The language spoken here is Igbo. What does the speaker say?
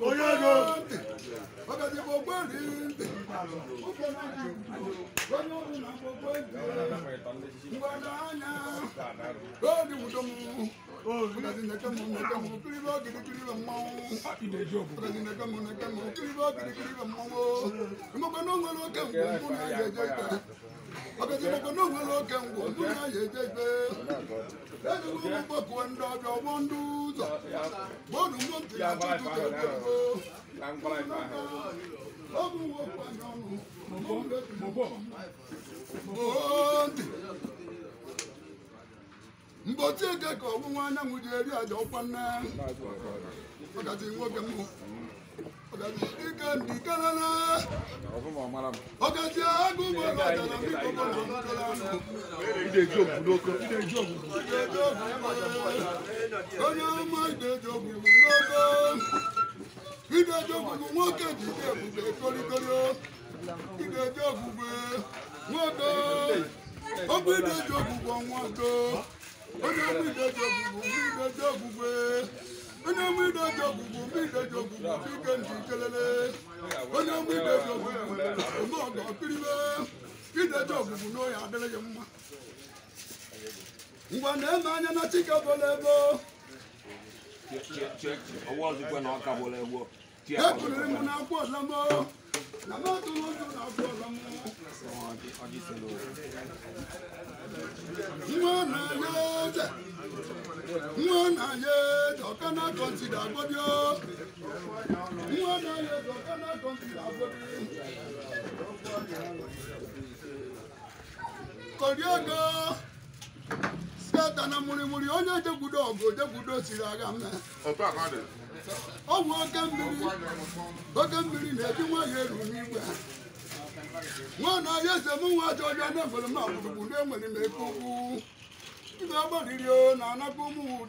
Onye ego ntị ọgazi bụ ogberi ntị onye ọbụla bụ ogberi mgbada anya odi wudo m ọgazi na-eke m na-eke m kiribe ogiri kiribe mmanwụ ọgazi na-eke m na-eke m kiribe ogiri kiribe mmanwụ mgbe na o nwere oke ngwụ mbụ na ya eje ikpe ọgazi mgbe na o nwere oke ngwụ mbụ na ya eje ikpe ezigbo ụmụ mkpọkuwe ndị ọbịa ọgbọ ndị ụzọ gbọdụ mbụ ntị na tutu ka ego mbọchị eke ka ọwụwa anyanwụ ji eri aja ọkwa nne ọgazi nwoke m ọgazi dike ndị kelele ọgazi agụ gbara ọja na ndị gbogbo na nkele anụ onye ọma ideji ogbugbu n'ogo ideji ogbugbu nwoke ji ike ebube kolikoli ideji ogbugbu nwoke ọgbụ ideji ogbugbu ọnwa ogo onye ọmụ ideji ogbugbu ideji ogbugbu onye ọmụ ideji ogbugbu ideji ogbugbu ike ndị kelele onye ọmụ ideji ogbugbu ome ọgọ kiribe ideji ogbugbu n'oyi adịrịghị mma ngwa na-eme anya na chike bụla ebe ekuliri m na-akwụ ọlọmọ na m atụrụ ụjọ na-akwụ ọlọmọ nwa na-aya eze nwa na-aya eze ọka na kọnsida agwọdio nwa na-aya eze ọka na kọnsida agwọdio kọriego skata na murimuri onye jekwudo ọgụ jekwudo siri agha mme ọ bụ oke mmiri na-eji nwayọ eru n'igwe nwa na ya eze m nwa ajọ ọjọọ na-enwere m agbụrụgbu na-enwere m eke ukwu ibe agbalịrị na anakọ ụmụ.